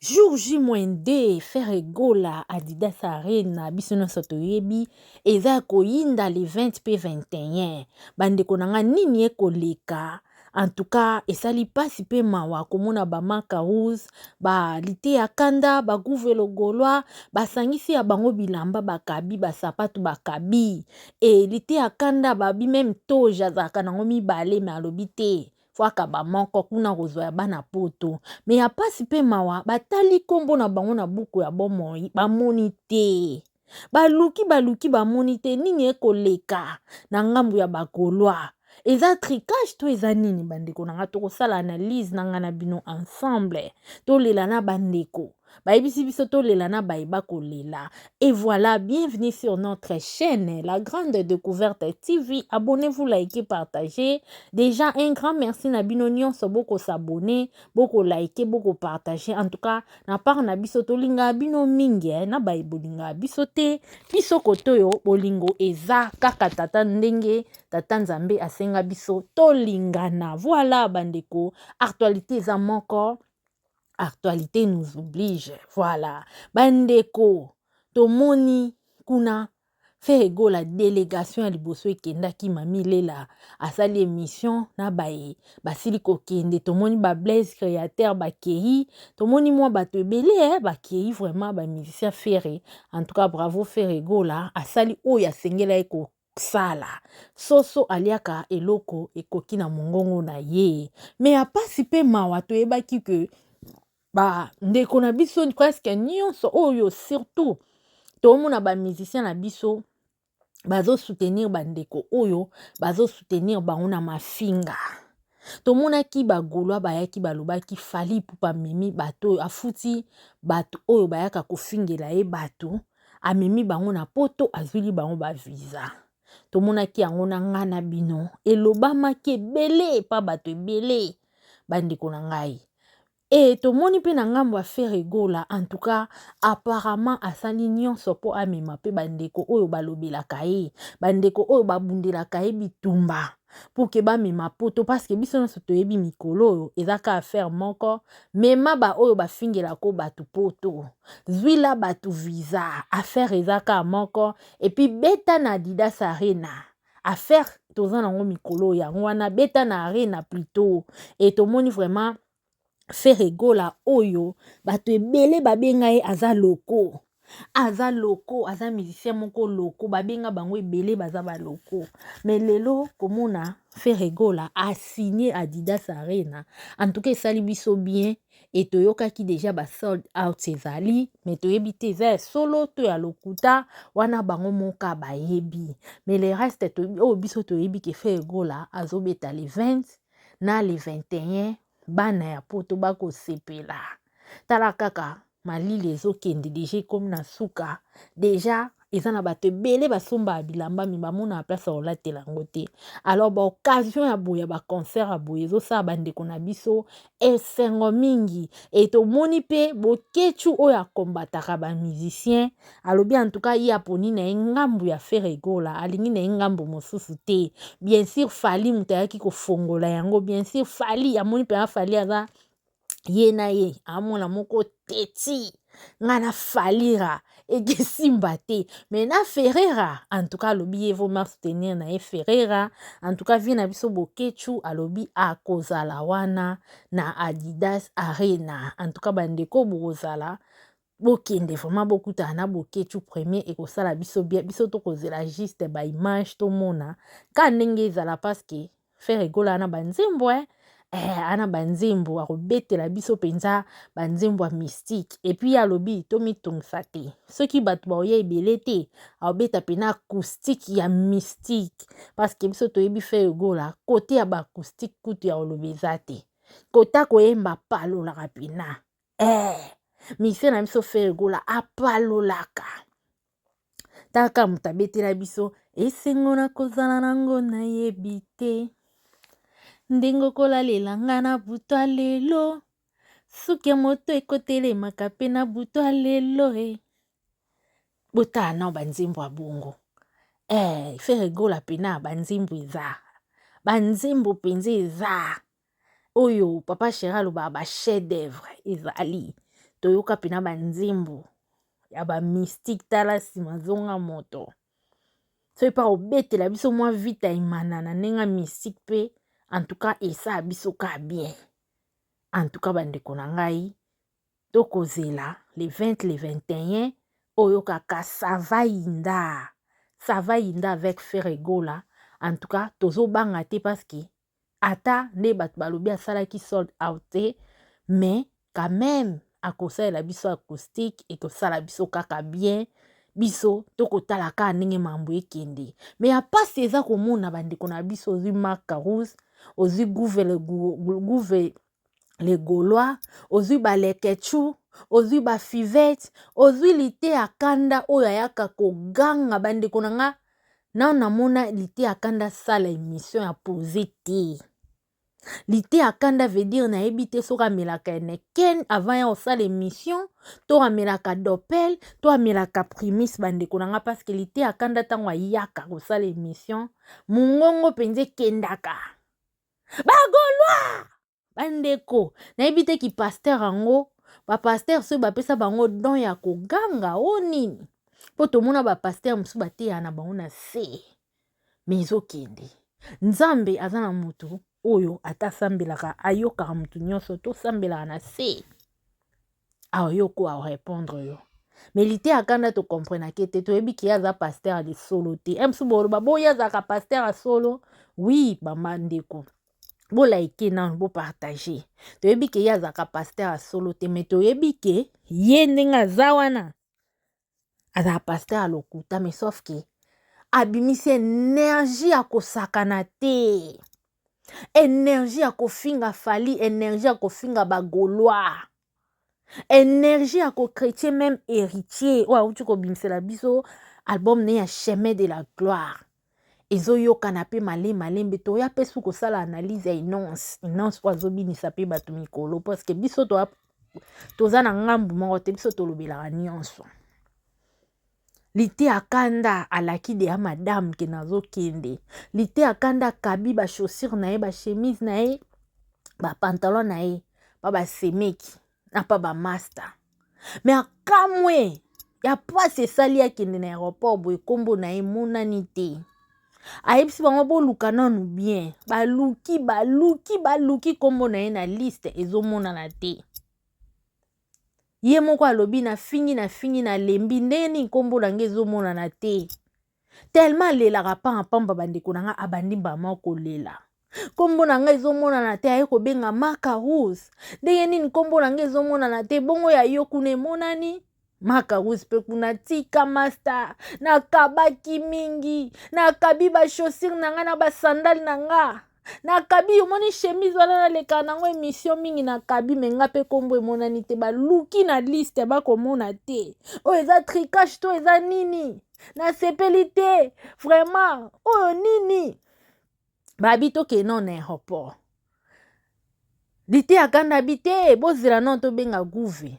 Jour J moins 2, Ferre Gola, Adidas Arena, biso nyonso toyebi eza ya koyinda le 20 pe 21. Bandeko na nga nini ekoleka? En tout cas, esali pasi pe mawa komona ba Makaouz, ba Liteya Kanda, ba Gouve le Gaulois, basangisi ya bango bilamba bakabi, ba sapatu bakabi. E Liteya Kanda babi meme toge azalaka nango mibale mais alobi te. Faut akaba moko kuna kozwa ya bana poto. Mais ya pasi pe mawa batali kombo na bango na buku ya bomoi bamoni te. Baluki baluki bamoni te nini ekoleka na ngambu ya ba Gaulois. Eza tricage to eza nini bandeko na nga? Tokosala analyse na nga na bino ensemble. Tolela na bandeko. Bayebisi biso tolela na baye bakolela. Et voilà, bienvenue sur notre chaîne, la Grande Découverte TV. Abonnez-vous, likez, partagez. Déjà, un grand merci na bino nyonso boko s'abonner, boko liker, boko partager. En tout cas, na part na biso tolinga bino mingi, eh, na baye bolinga biso te. Biso kotoyo bolingo eza kaka tata ndenge tata Nzambe asenga biso tolingana. Voilà bandeko, actualité eza moko. Actualité nous oblige. Voilà. Bandeko, tomoni kuna Ferre Gola délégation ya liboso ekendaki Mami Lela asali émission na baye basili kokende, tomoni ba Blaise créateur bakei, tomoni mwa bato ebele eh, bakei vraiment ba musicien Ferre. En tout cas bravo Ferre Gola asali oyo asengelaki ko sala. Soso aliaka eloko ekoki na mongongo na ye. Mais ya pasi pe mawa toyebaki que ba ndeko na biso presque nyonso oyo surtout tomona ba musicien na biso bazo soutenir ba ndeko oyo bazo soutenir bango na mafinga. Tomonaki ba Gaulois bayaki balobaki Fally Ipupa amemi bato oyo afuti bato oyo bayaka kofingela ye bato amemi bango na poto azwili bango ba visa. Tomonaki yango na nga na bino elobamaki ebele epa bato ebele bandeko na ngai. E tomoni pe na ngambo ya Ferre Gola en tout cas apparemment asali nyonso po amema pe bandeko oyo balobelaka ye, bandeko oyo babundelaka ye bitumba pour que bamema poto parce que biso nyonso toyebi mikolo oyo eza ka affaire moko mema ba oyo bafingelako bato poto zwila bato visa affaire eza ka moko et puis beta na Adidas Arena affaire toza nango mikolo yango wana beta na Arena plutôt et tomoni vraiment Ferre Gola oyo bato ebele babenga ye aza loko, aza loko, aza musicien moko loko, babenga bango ebele baza ba loko. Mais lelo komona Ferre Gola a signé Adidas Arena, en tout cas esali biso bien et toyokaki déjà ba sold out ezali, mais toyebi te eza ya solo to ya lokuta, wana bango moka bayebi. Mais le reste oyo biso toyebi ke Ferre Gola azobeta le 20 na le 21 bana ya poto bakosepela. Tala kaka malili ezokende deja ekomi na suka deja eza na bato ebele basombaka bilamba me bamonaka place ya kolatela yango te. Alors ba occasion ya boye ya ba concert ya boye ezosala bandeko na biso esengo mingi. E tomoni pe Boketshu oyo akombataka ba musicien alobi en tout cas ye aponi na ye ngambu ya Ferre Gola, alingi na ye ngambu mosusu te. Bien sûr Fally moto ayaki kofongola yango, bien sûr Fally amoni mpenza Fally aza ye na ye amona moko teti nga na Falira ekesimba te mais na Ferreira en tout cas alobi ye vraiment soutenir na ye Ferreira en tout cas vie na biso Boketshu alobi akozala wana na Adidas Arena en tout cas bandeko bokozala bokende vraiment bokutana na Boketshu premier ekosala biso bien biso tokozela juste ba image tomona ka ndenge ezala parce que Ferre Gola ana banzembo eh ana banzembo akobetela biso mpenza banzembo ya mystique et puis alobi tomitungisa te soki bato baoya ebele te akobeta mpena acoustique ya mystique parce que biso toyebi Ferre Gola kote ya ba acoustique kutu ya koloba eza te kota koyemba palolaka mpena musicien na biso Ferre Gola apalolaka taka moto abetela biso esengo na kozala nango nayebi te ndenge okolalela nga na butu lelo suki ya moto ekotelemaka pe na butu lelo e botala nao banzembo ya bongo Ferre Gola pena banzembo eza banzembo mpenza eza oyo papa chéri alobaka ba chef d'œuvre ezali. Toyoka mpena banzembo ya ba mystique, tala nsima zonga moto. Soki mpe akobetela biso mwa vita imana na ndenge ya mystique mpe, en tout cas esala biso ka bien. En tout cas bandeko na ngai, tokozela le 20, le 21, oyo kaka ça va yinda, ça va yinda avec Ferre Gola. En tout cas tozobanga te, parce que ata nde bato balobi asalaki sold out te, mais quand même akosalela biso acoustique, ekosala biso kaka bien. Biso tokotala kaka ndenge mambo ekende. Mais ya mpasi eza komona bandeko na biso, ozwi Mark Carous, ozwi Gouve le Gaulois, ozwi Balekechu, ozwi Bafivete, ozwi lite ya kanda oyo ayaka koganga. Bandeko na nga, nano namona lite ya kanda asala émission ya pose te. Lite ya kanda veut dire nayebi te soki amelaka Heineken avant ya kosala émission, to amelaka Dopel, to amelaka Primus. Bandeko na nga, parce que lite ya kanda, ntango ayaka kosala émission, mongongo mpenza ekendaka. Bagaulois, bandeko, nayebi te ki pasteur yango, bapasteur soki bapesa bango don ya koganga o nini, mpo tomona bapasteur mosusu bateya na bango na se, mais ezokende. Nzambe aza na motu oyo ata asambelaka, ayokaka motu nyonso. Tosambelaka na se, aoyoko arépondre yo. Mais lite akanda, tocomprenake te. Toyebi ke ye aza pasteur ya lisolo te. E mosusu boloba boye azalaka pasteur ya solo. Oui, bamandeko, bolike nano, bopartage. Toyebi ke ye azalaka pasteur ya solo te, mais toyebi ke ye ndenge aza wana azala pasteur ya lokuta. Mais sauf ke abimisi énergie ya kosakana te, énergie ya kofinga Fally, énergie ya kofinga Bagaulois, énergie ya kochrétien, même Héritier oyo awuti kobimisela biso album ne ya Chemin de la Gloire. Ezoyokana mpe malembe malembe. Toya mpe su kosala analyse ya Innoss. Innoss oyo azobinisa mpe bato mikolo, parce que biso toza na ngambu moko te, biso tolobelaka nyonso. Lite akanda alaki de ya madame ke nazokende. Lite akanda akabi bachaussure na ye, bachemise na ye, bapantalon na ye, pa basemeki na pa bamaster. Mais akamwe ya mpasi esali, akende na aéroport boye, nkombo na ye emonani te. Ayebisi bango boluka nanu bien. Baluki, baluki, baluki, nkombo na ye na liste ezomonana te. Ye moko alobi: "Nafingi, nafingi, nalembi. Ndenge nini nkombo na ngai ezomonana te?" Tellement alelaka pamba pamba, bandeko na nga, abandi mbama kolela: "Nkombo na ngai ezomonana te." Aye kobenga Maka Rouge: "Ndenge nini nkombo na ngai ezomonana te? Bongo ya yo kuna emonani?" Maka Rouge mpe kuna: "Tika master, nakabaki mingi, nakabi bachaussure na ngai na basandale na nga, nakabi, omoni chemise wana nalekaka nango émission mingi, nakabi, mais nga mpe nkombo emonani te. Baluki na liste, bakomona te. Oyo eza tricage to eza nini? Nasepeli te vraiment. Oyo nini?" Babi tokende nano na aéroport. Lite akanda bi te, bozela nano, tobenga Gouve.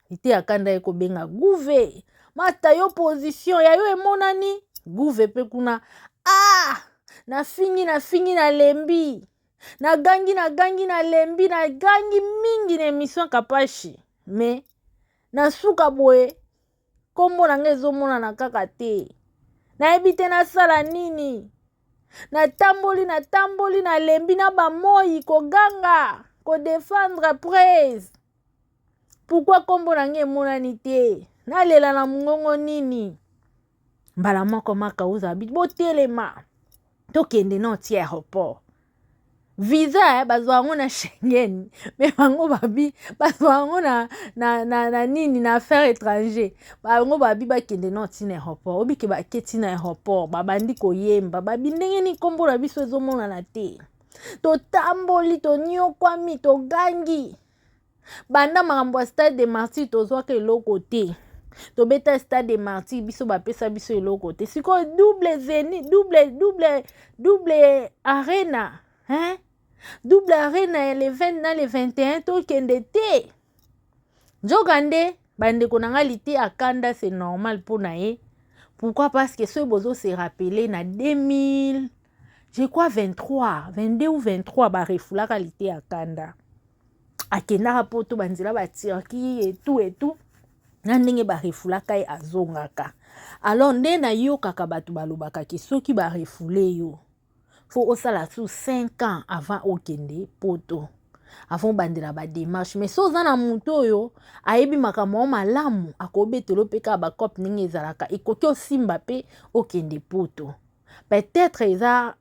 Lite akanda ye kobenga Gouve: "Mata, yo position ya yo emonani?" Gouve mpe kuna: "Ah, nafingi, nafingi, nalembi, nagangi, nagangi, nalembi, nagangi mingi na émission Kapashi, mais na suka boye nkombo na ngai ezomonana kaka te. Nayebi te nasala nini. Natamboli, natamboli, nalembi na bamoi koganga, kodéfendre prese. Pourquoi nkombo na ngai emonani te? Nalela na mongongo nini?" Mbala moko Maka ozala bi: "Botelema, tokende na oti aéroport." Visa bazwa yango na Schengen, mais bango babi bazwa yango na nini, na affaire étranger. Bango babi bakende na ntina aéroport. Obike bake na aéroport, babandi koyemba, babi: "Ndenge nini nkombo na biso ezomonana te? Totamboli, tonyokwami, togangi. Banda makambo ya Stade de Martyr, tozwaka eloko te. Tobeta Stade de Martyr, biso bapesa biso eloko te. Sikoyo double Zénith, double, double, double Arena, hein? Double Arena ya le 20 na le 21, tokende te." Nzoka nde, bandeko na ngai, lite akanda, c'est normal mpo na ye. Pourquoi? Parce que soki bozo se rappeler, na 2000, je crois, 23, 22 ou 23, barefulaka lite akanda. Akendaka poto, banzela baturquie etu etu, na ndenge barefoulaka ye, azongaka. Alors nde nayokaka bato balobaka ke soki barefouler yo, faut osala su 5 ans avant okende poto, avant obandela badémarche. Mais so oza na motu oyo ayebi makambo yango malamu, akobetela mpe kaka bacope ndenge ezalaka, ekoki osimba mpe okende poto. Peut-être eza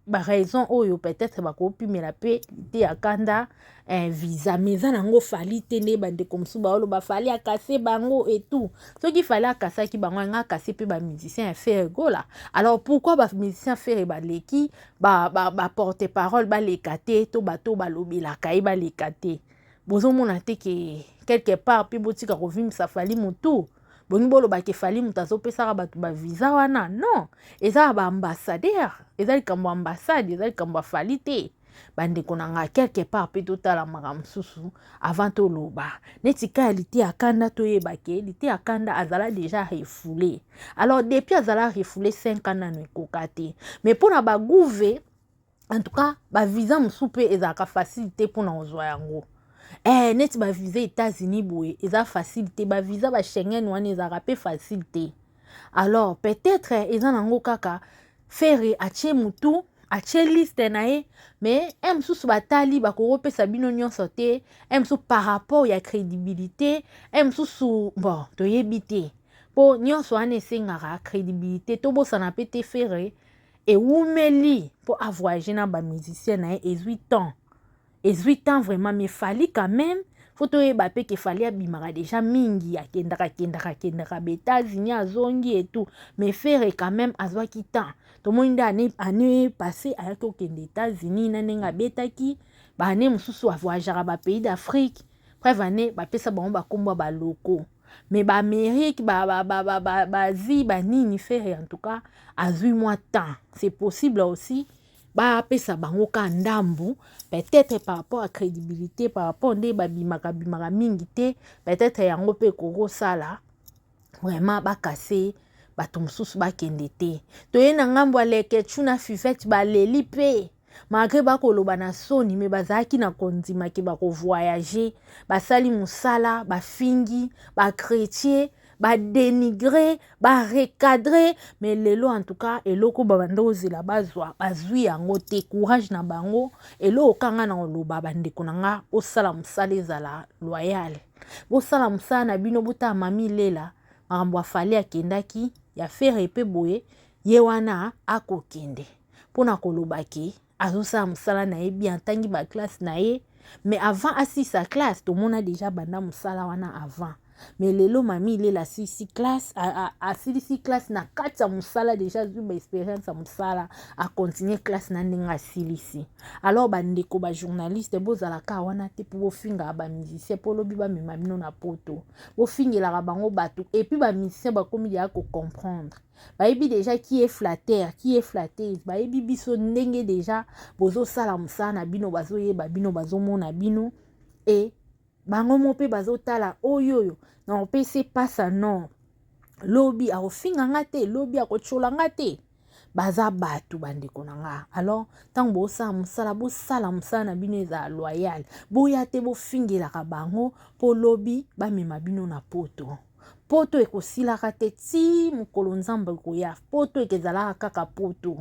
baraison oyo, peut-être bakopimela mpe te ya kanda visa. Mais eza nango Fally te. Nde bandeko mosusu baoloba Fally akase bango etu. Soki Fally akasaki bango, yanga akase mpe bamusicien ya Ferre Gola. Alors pourquoi bamusicien Ferre baleki, baporte ba parole baleka te, to bato balobelaka ye baleka te? Bozomona te ke quelque part mpe botika kovimbisa Fally motu? Bongi bolobaka Fally moto azopesaka bato bavisa wana? Non, eza ya baambassadeur, eza likambo ya ambassade, eza likambo ya Fally te. Bandeko na ngai, quelque part mpe totala makambo mosusu avant toloba. Neti ka ya Liteya Kanda, toyeba ke Liteya Kanda azala déjà refoulé. Alors depuis azala refoulé, 5 ans nano ekoka te. Mais mpona bagouve, en tout cas bavisa mosusu mpe ezalaka facile te mpona kozwa yango. Neti bavisa États-Unis boye eza facile te, bavisa baSchengen wana ezalaka mpe facile te. Alors peut-être eza nango kaka Ferre atie mutu, atie liste na ye. Mais un mosusu batali, bakokopesa bino nyonso te. Un mosusu par rapport ya crédibilité, un mosusu, bon, toyebi te, mpo nyonso wana esengaka crédibilité. Tobosana mpe te, Ferre ewumeli mpo avoyage na bamusicien na ye, ezwi temps, ezwi temps vraiment. Mais Fally quand même, faut toyeba mpe ke Fally abimaka déjà mingi, akendaka, akendaka, akendaka baÉtats-Unis, azongi et tout. Mais Ferre quand même azwaki temps. Tomoni nde année passée ayaki kokende États-Unis na ndenge abetaki. Baannée mosusu avoyageaka bapays d'Afrique. Preuve ane bapesa bango bakombo ya baloko. Mais baAmérique, baasie, banini, Ferre en tout cas azwi mwa temps. C'est possible aussi bapesa bango ka ndambu, peut-être par rapport à crédibilité, par rapport nde babimaka bimaka mingi te. Peut-être yango mpe ekokosala vraiment bakase bato mosusu bakende te. Toye na ngambo ya Leketu na Fivete, baleli mpe malgré bakoloba na soni, me bazalaki na kondimaki bakovoyage. Basali mosala, bafingi bachrétien, badénigre, barecadre. Mais lelo en tout cas, eloko babanda kozela bazwa, bazwi yango te. Courage na bango. Eloko kanga na koloba, bandeko na nga, bosala mosala, ezala loyal, bosala mosala na bino. Botala Mami Lela, makambo ya Fally akendaki, ya Ferre mpe boye, ye wana akokende mpona koloba ke azosala mosala na ye bien, atangi baclasse na ye. Mais avant asilisa classe, tomona déjà banda mosala wana avant. Mais lelo Mami Ilela asilisi classe, asilisi classe na kati ya mosala déjà, azwi baexpérience ya mosala, acontinue classe na ndenge asilisi. Alors bandeko bajournaliste, bozalaka wana te mpo bofingaka bamusicien, mpo lobi bamema bino na poto, bofingelaka bango bato. Et puis bamusicien bakomi deya kocomprendre, bayebi déjà qui est flatteur, qui est flatteuse. Bayebi biso ndenge déjà bozosala mosala na bino, bazoyeba bino, bazomona bino. E bango mo mpe bazotala oyo oyo na opesi pasa non, lobi akofinga nga te, lobi akotyola nga te. Baza bato, bandeko na nga. Alors ntango bosala mosala, bosala mosala na bino, ezala loyal. Boya te bofingelaka bango mpo lobi bamema bino na poto. Poto ekosilaka te ti mokolo Nzambe ekoya. Poto ekezalaka kaka poto,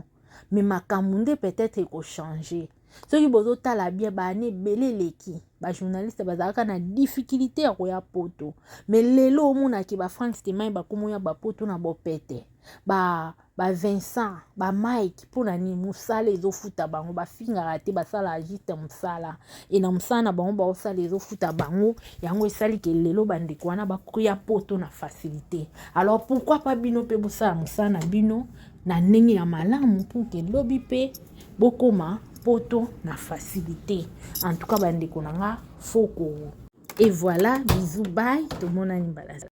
mais makambo nde peut-être ekochange. Soki bozotala bien, baannée ebele eleki, bajournaliste bazalaka na difficulté ya koya poto. Mais lelo omonaki baFrank Stemai bakomi oya bapoto na bopete, ba baVincent, baMike. Mpona nini? Mosala ezofuta bango, bafingaka te, basalaka juste mosala. E na mosala na bango baosala, ezofuta bango. Yango esali ke lelo bandeko wana bakoya poto na facilité. Alors pourquoi pas bino mpe bosala mosala na bino na ndenge ya malamu pour ke lobi mpe bokóma poto na facilité? En tout cas bandeko na nga, foko. Et voilà, bisous, bye, tomonani mbala.